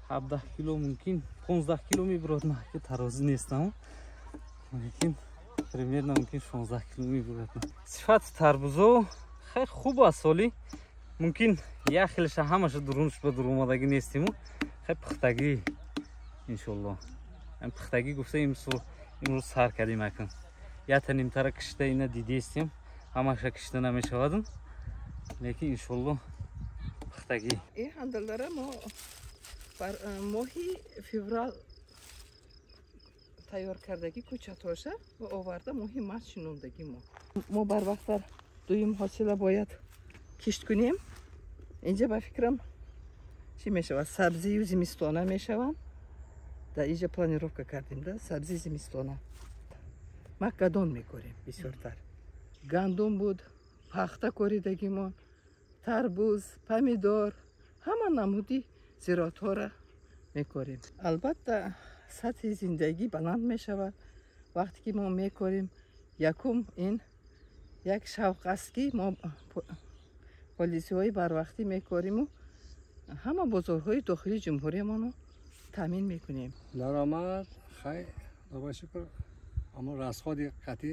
17 кило, мумкин 15 кило мебурад. Ма ки тарозӣ нестам, лекин примерно мумкин 16 кило мебурад. Сифати тарбузо хеле хуб аст. Соли мумкин як хелша ҳамаша дурунш ба дур омадагӣ нестиму, хеле пухтагӣ, иншолло. Пухтагӣ гуфта, имсол имрӯз сар кардем. Акун якта нимтара кишта ина дидестем, ҳамаша кишта намешавадум, лекин иншолло пухтагӣ. Ин ҳандалара мо моҳи феврал тайёр кардагӣ, кӯчатоша ва оварда моҳи март шинондагӣ. Мо барвақттар дуюм ҳосила бояд кишт кунем. Инҷа, ба фикрам, чӣ мешавад? Сабзию зимистона мешаванд. Дар инҷа планировка кардем да сабзи зимистона. Маккадон мекорем бисёртар. Гандум буд, пахта коридагимон, тарбуз, помидор, ҳама намуди зироатҳоро мекорем. Албатта, сатҳи зиндагӣ баланд мешавад, вақте ки мо мекорем. Якум, ин як шавқ аст, ки мо полисиҳои барвақтӣ мекориму ҳама бозорҳои дохили ҷумҳуриямонро таъмин мекунем. Даромад хай, ба шукр, аммо расходи қатъӣ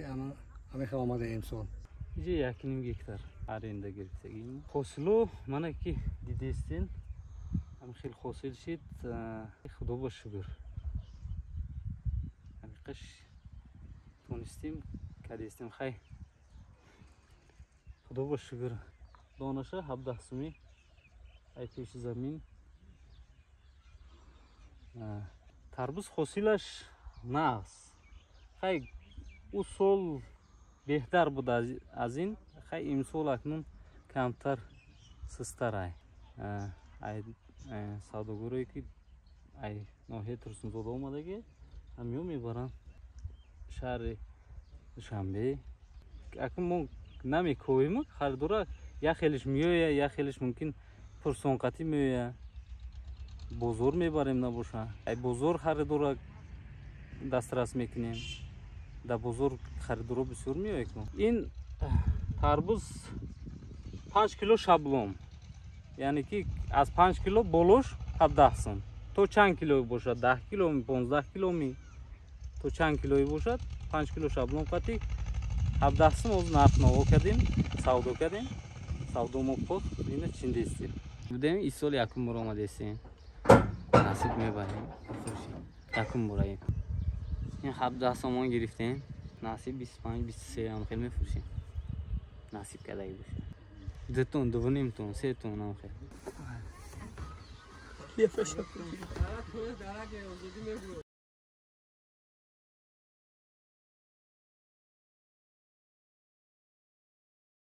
ҳама хел омада имсол. Иҷа 1,5 гектар аренда гирифтагим. Ҳосило мана ки дидестен, ҳам хел ҳосил шид, худо ба шукр, ҳамиқаш тонистем, кардестем. Хай, худо ба шукр. Донаша 17 сумӣ ай пеши замин. Тарбуз ҳосилаш нағз. Хай, ӯ сол беҳтар буд аз ин. Хай, имсол акнун камтар, систар. Ай савдогорое ки ай ноҳияи Турсунзода омадагӣ, ҳамиё мебаранд шаҳри Душанбе. Акнун мо намековем, харидора як хелиш меоя, як хелиш мумкин пурсонқатӣ меоя. Бозор мебарем, набоша, ай бозор харидора дастрас мекунем. Дар бозор харидоро бисёр меояд. Ин тарбуз 5 кило шаблом, яъне ки аз 5 кило болош 17 сум. То чанд кило бошад, 10 киломи, 15 киломи, то чанд килое бошад, 5 кило шаблон қатӣ 17 сум. Оз нарх наво кардем, савдо кардем, савдо мо пох ина чиндестем будем. Ин сол якум бор омадестем, насиб мебарем, якум бора ин 17 сомон гирифтем, насиб 25, 23 ам хел мефурӯшем, насиб кардагӣ боша. 2 тон, 2,5 тон, 3 тон ам хел.